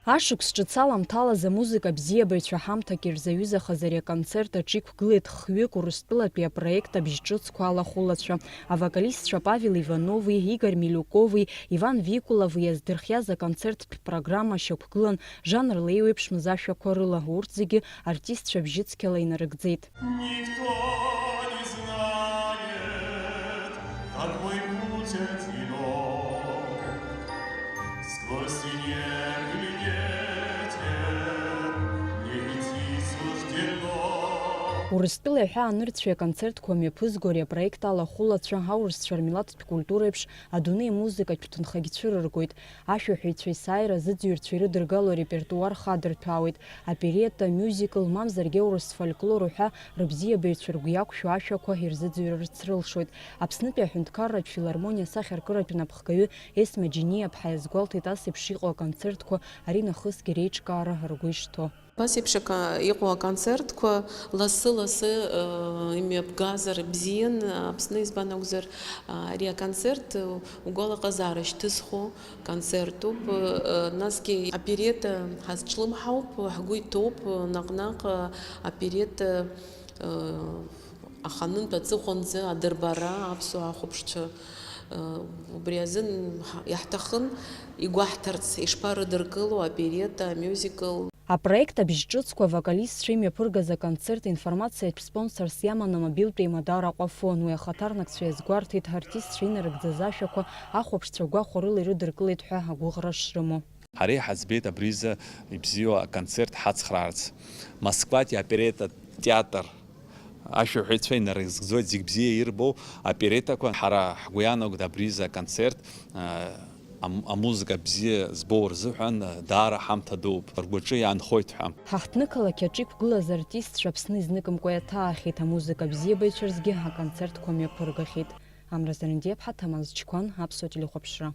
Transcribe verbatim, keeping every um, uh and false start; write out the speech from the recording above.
Ашықәс ҿыц аламҭалаз амузыка бзиабаҩцәа ҳамҭак ирзаҩызахаз ари аконцерт аҿы иқәгылеит хҩык Урыстәылатәи апроект Абжьҿыцқәа алахәылацәа, авокалистцәа Павел Иванови, Игорь Милюкови, Иван Викулови иаздырхиаз аконцерттә программа шьақәгылан жанрла еиуеиԥшмыз ашәақәа рыла, урҭ зегьы артистцәа бжьыцқьала инарыгӡеит. Никто не знает, какой путь одинок сквозь снег или ветер, мне идти суждено. Урыстәыла иаҳәа анырцәи аконцертқәа мҩаԥызго ари апроект алахәылацәа аурысцәа рмилаҭтә культура еиԥш адунеи амузыкатә ҭынхагь цәырыргоит. Ашәаҳәаҩцәа есааира азыӡырҩцәа ирыдыргало арепертуар хадырҭәаауеит. Аперетта, амиузикл, мамзаргьы аурыс фольклор уҳәа рыбзиабаҩцәа ргәы иақәшәо ашәақәа ирзыӡырҩырц рылшоит. Аԥснытәи аҳәынҭқарратә филармониа асахьаркыратә напхгаҩы Есма Џьениаԥҳа иазгәалҭеит, ас еиԥш иҟоу аконцертқәа аринахысгьы реиҿкаара ргәы ишҭоу. Абас еиԥш ака-, иҟоу аконцертқәа лассы-лассы, э, имҩаԥгазар бзиан, Аԥсны избан акәзар, а, ари аконцерт, э, угәалаҟазаара шьҭызхуа концертуп. Э, насгьы аперетта ҳазҿлымҳауп, ҳгәы иҭоуп, наҟ-наҟ, э, аперетта, э, аханынтә аҵыхәанӡа адырбара аԥсуаа ахәаԥшцәа, э, убри азын ҳа-, иаҳҭахын игәаҳҭарц ишԥарыдыркыло аперетта, амиузикл. Апроект Абжьҿыцқәа авокалистцәа имҩаԥыргаз аконцерт информациатә спонсорс иаман амобилтә еимадара Аҟәафон. Уи ахаҭарнакцәа иазгәарҭеит, ҳартистцәа инарыгӡаз ашәақәа ахәаԥшцәа гәахәарыла ирыдыркылеит ҳәа агәыӷра шрымоу. Ҳара иҳаӡбеит абризы ибзиоу аконцерт ҳацхраарц. Москватәи аоперетта театр ашәаҳәаҩцәа инарыгӡоит, зегь бзиа ирбо аопереттақәа. Ҳара ҳгәы иаанагоит абризы аконцерт, а, ам-, амузыка бзиа збоу рзыҳәан, а, даара ҳамҭа дууп, ргәаҿы иаанхоит ҳәа. Ҳаҳҭнықалақь аҿы иқәгылаз артистцәа Аԥсны изныкымкәа иаҭаахьеит, амузыка бзиабаҩцәа рзгьы аконцертқәа мҩаԥыргахьеит. Амра Зарандиаԥҳа, Ҭамаз Чқәан, Аԥсуа телехәаԥшра.